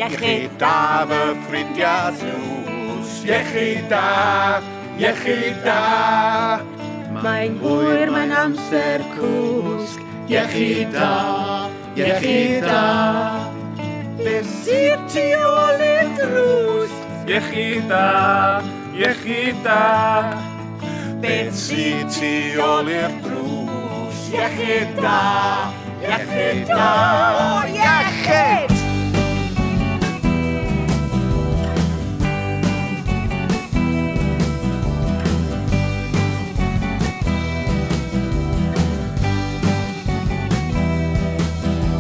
Iechyd da fy ffrindiau tlws. Iechyd da, iechyd da. Mae'n hwyr, mae'n amser cwsg. Iechyd da, iechyd da. Beth sydd tu ôl i'r drws? Iechyd da, iechyd da. Beth sydd tu ôl i'r drws? Iechyd da, iechyd da. Iechyd!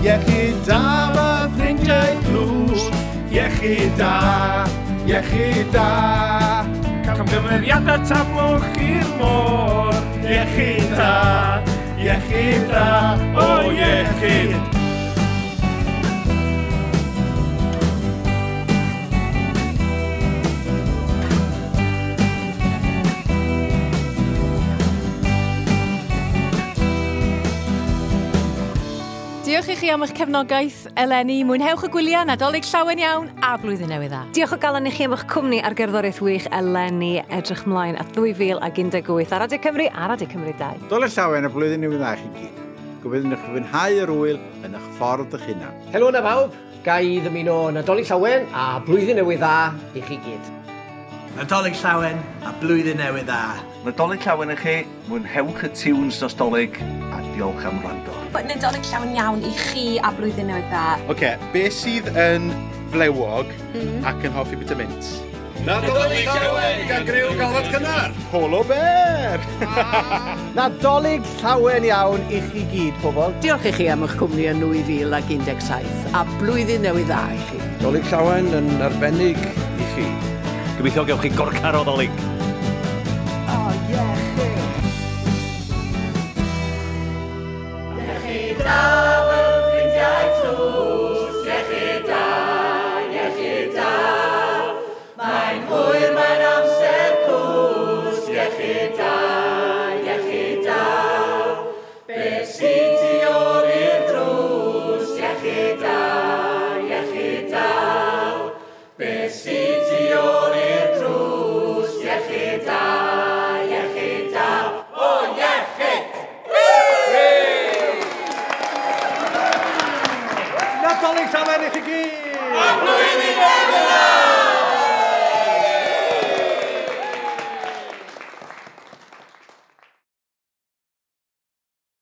Iechyd da fy ffrindiau tlws. Iechyd da, iechyd da. Camgymeriadau taflwch i'r môr. Iechyd da, iechyd da, o iechyd. Diolch i chi am eich cefnogaeth eleni. Mwynhewch y gwyliau, Nadolig llawen iawn a blwyddyn newydd dda. Diolch o galon i chi am eich cwmni ar gerddoriaeth wych eleni. Edrych mlaen at 2018 ar Radio Cymru a Radio Cymru 2. Dolig llawen a blwyddyn newydd dda i chi gyd. Gobeithio wnewch chi fwynhau yr ŵyl yn eich ffordd eich hunan. Helo na bawb, ga i ddymuno Nadolig llawen a blwyddyn newydd dda i chi gyd. Nadolig llawen a blwyddyn newydd dda. Nadolig llawen i chi, mwynhewch y tunes dros Dolig a diolch am wrando. Nadolig llawen iawn i chi a blwyddyn newydd dda. Oce, beth sydd yn flewog ac yn hoffi bit o mint? Nadolig llawen gan griw Galwad Cynnar. Polo Bear! Nadolig llawen iawn i chi gyd, pobl. Diolch i chi am eich cwmni yn 2017 a blwyddyn newydd dda i chi. Nadolig llawen yn arbennig i chi. Gobeithio gewch chi gorcar o Ddolig.